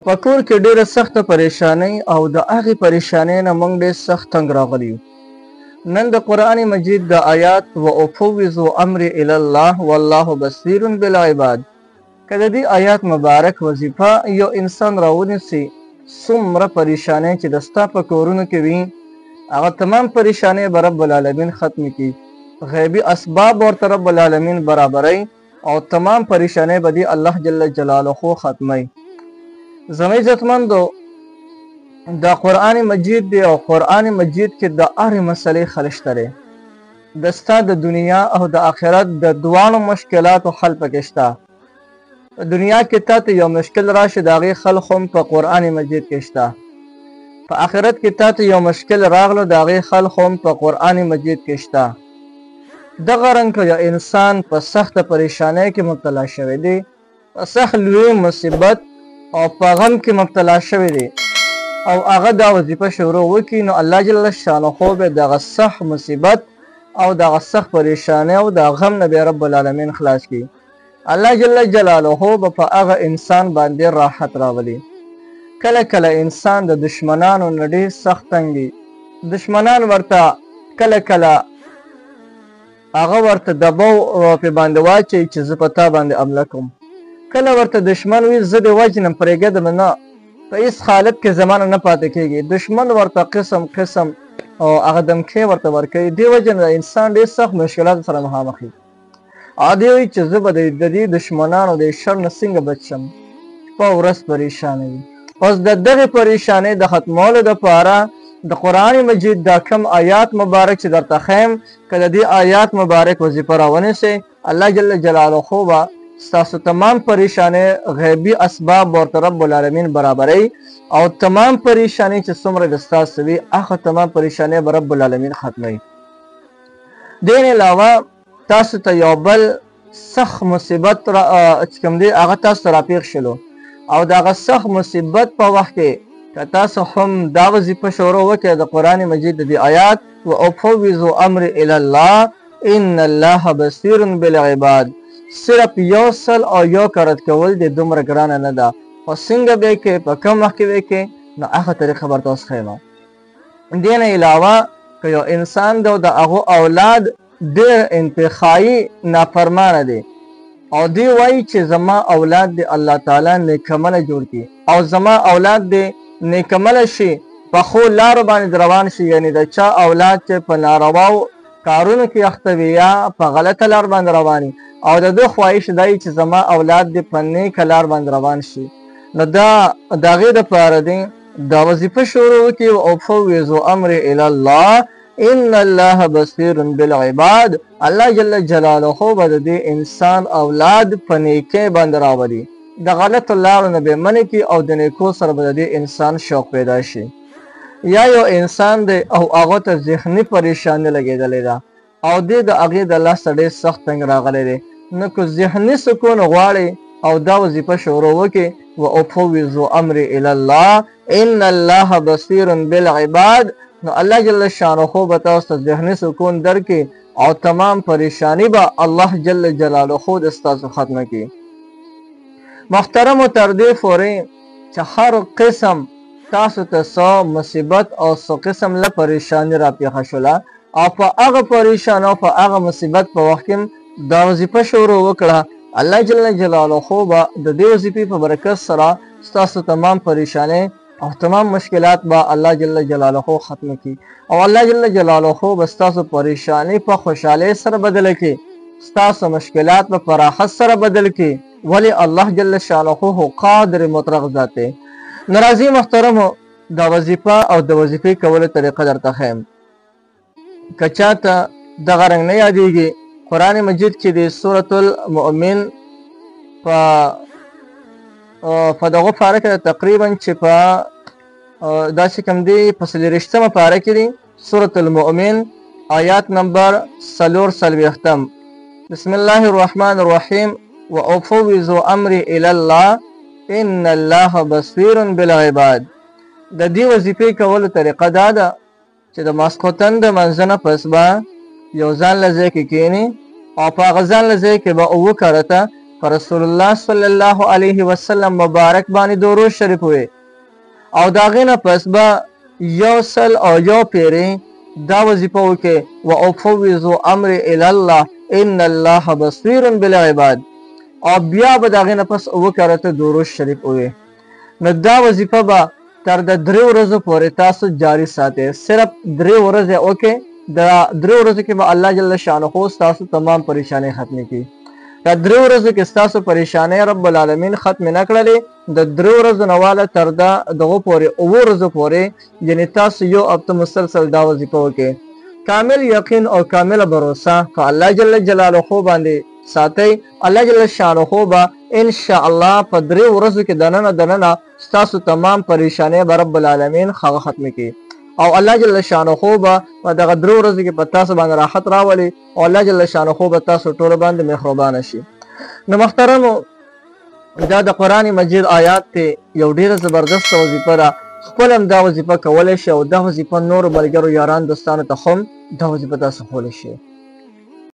په کور کې ډېره سخته پریشانۍ او د هغې پریشانۍ نه موږ ډېر سخت تنګ راغلي یو. نن د قرآن مجید د آیات و افوض امري الی الله والله بصیر بالعباد، که د دې آیات مبارک وظیفه یو انسان راونیسي، څومره پریشانۍ چې د ستا په کورونو کې وي هغه تمام پریشانۍ به رب العالمین ختمې کړي، غیبي اسباب ورته رب العالمین برابروي او تمام پریشانۍ به دې الله جل جلاله ختموي. زما عزتمندو، دا قرآن مجید دی او قرآن مجید کې د هرې مسلې حل شته دی. د ستا د دنیا او د آخرت د دواړو مشکلاتو حل پکې شته. په دنیا کې تا ته یو مشکل راشي، د هغې حل هم په قرآن مجید کې شته. په آخرت کې تا ته یو مشکل راغلو، د هغې حل هم په قرآن مجید کې شته. دغه رنګ که یو انسان په سخته پریشانۍ کې مبتلا شوی دی، په سخت لوی مصیبت او په غم کې مبتلا شوی دی او هغه دا وظیفه شروع وکړي، نو الله جل شانه به دغه سخت مصیبت او دغه سخت پریشانۍ او د غم نه به رب العالمین خلاص کړي. الله جل جلاله به په هغه انسان باندې راحت راولي. کله کله انسان د دشمنانو نه ډېر سخت تنګ وي، دشمنان ورته کله کله هغه ورته دباو پې باندې واچوي چې زه په تا باندې حمله کوم. کله ورته دشمن وي زه دې وژنم، پرېږدم نه، په هیڅ حالت کې زمانه نه پاتې کېږي. دشمن ورته قسم قسم او هغه دمکې ورته ورکوي. دې وجه نه انسان ډېر سخت مشکلاتو سره مخامخ وي. او دی وایي چې زه به د دې دشمنانو د شر نه څنګه بچ شم، شپه ورځ پریشانه وي. اوس د دغې پریشانۍ د ختمولو دپاره د قرآن مجید دا کم آیات مبارک چې درته ښیم، که د دې آیات مبارک وظیفه راونیسئ، الله جل جلاله به ستاسو تمام پریشانۍ غیبي اسباب ورته رب العالمین برابروي او تمام پریشانۍ چې څومره د ستاسو وي هغه تمام پریشانۍ به رب العالمین ختموي. دې نه علاوه تاسو ته یو بل سخت مصیبت چې کوم دی هغه تاسو ته راپېښ شلو او د هغه سخت مصیبت په وخت کې که تاسو هم دا وظیفه شروع وکړئ د قرآن مجید د دې آیات و افوض امري الی الله ان الله بصیر بالعباد، صرف یو سل او یو کرت کول دې دومره ګرانه نه ده، خو څنګه به یې کوې، په کوم وخت کې به یې کوې، نو هغه طریقه به ورته اوس ښیم. دې نه علاوه که یو انسان دی او د هغو اولاد ډېر انتخایي نافرمانه دی او دی وایي چې زما اولاد دې الله تعالی نیکمله جوړ کړي او زما اولاد دې نیکمله شي، په ښو لارو باندې روان شي، یعنې د چا اولاد چې په نارواو کارونو کې اخته وي یا په غلطه لار باندې روان وي او د ده خواهش دا وي چې زما اولاد دې په نیکه لار باندې روان شي، نو دا د هغې دپاره دی دا وظیفه شروع وکړي او افوض امري الی الله ان الله بصیر بالعباد. الله جل جلاله به د دې انسان اولاد په نیکۍ باندې راولي، د غلطو لارو نه به منع کړي او د نیکو سره به د دې انسان شوق پیدا شي. یا یو انسان دی او هغه ته ذهني پریشاني لګېدلې ده او دی د هغې د لاسه ډېر سخت تنګ راغلی دی، نو که ذهني سکون غواړي او دا وظیفه شروع وکړي و افوض امري الی الله ان الله بصیر بالعباد، نو الله جل شانه به تاسو ته ذهني سکون درکړي او تمام پریشانی به الله جل جلاله د ستاسو ختمه کړي. محترمو، تر دې پورې چې هر قسم تاسو ته څه مصیبت او څه قسم له پریشانی راپېښه شوله او په هغه پریشان او په هغه مصیبت په وخت کې دا وظیفه شروع وکړه، الله جل جلاله به د دې وظیفې په برکت سره ستاسو تمام پریشانۍ او تمام مشکلات به الله جل جلاله ختم کړي او الله جل جلاله به ستاسو پریشانۍ په خوشحالۍ سره بدل کړي، ستاسو مشکلات به په راحت سره بدل کړي. ولې الله جل شانه قادر مطلق ذات دی. نو راځي محترمو، دا وظیفه او د وظیفې کولو طریقه درته ښیم. که چاته دغه رنګ نه یادېږي، قرآن مجید کې د سورة المؤمن په دغه پاره کې تقریبا چې په داسې کوم دی په څلېرویشتمه پاره کې دی، سورة المؤمن آیات نمبر 44. بسم الله الرحمن الرحیم وافوض امري الی الله ان الله بصیر بالعباد. د دې وظیفې کولو طریقه دا ده چې د ماسخوتن د منځه نه پس به یو ځان له ځای کې کښېني او په هغه ځان له ځای کې به 7 کرته پر رسول الله صلی الله علیه وسلم مبارک باندې درود شریف وې، او د هغې نه پس به 101 پیرې دا وظیفه وکړي، وافوض امري الی الله ان الله بصیر بالعباد، او بیا به د هغې نه پس 7 کرته درود شریف ووایي. نو دا وظیفه به تر د 3 ورځو پورې تاسو جاری ساتئ. صرف 3 ورځې وکړئ، د 3 ورځو کې به الله جل شانه ستاسو تمام پریشانۍ ختمې کړي. که 3 ورځو کې ستاسو پریشانۍ رب العالمین ختمې نه کړلې، د 3 ورځو نه واله تر د دغو پورې 7 ورځو پورې، یعنې تاسو یو هفته مسلسل دا وظیفه وکړئ. کامل یقین او کامله بروسه په الله جل جلاله باندې ساتئ، الله جل شانه به ان شاء الله په 3 ورځو کې دننه دننه ستاسو تمام پریشانۍ به رب العالمین هغه ختمې کړي، او الله جل شانه به په دغه 3 ورځو کې په تاسو باندې راحت راولي، او الله جل شانه به تاسو ټولو باندې مهربانه شي. نو محترمو، دا د قرآن مجید آیات ته یو ډیره زبردسته وظیفه ده. خپل هم دا وظیفه کولی شي، او دا وظیفه نورو ملګرو یاران دوستانو ته هم دا وظیفه تاسو کولی شئ.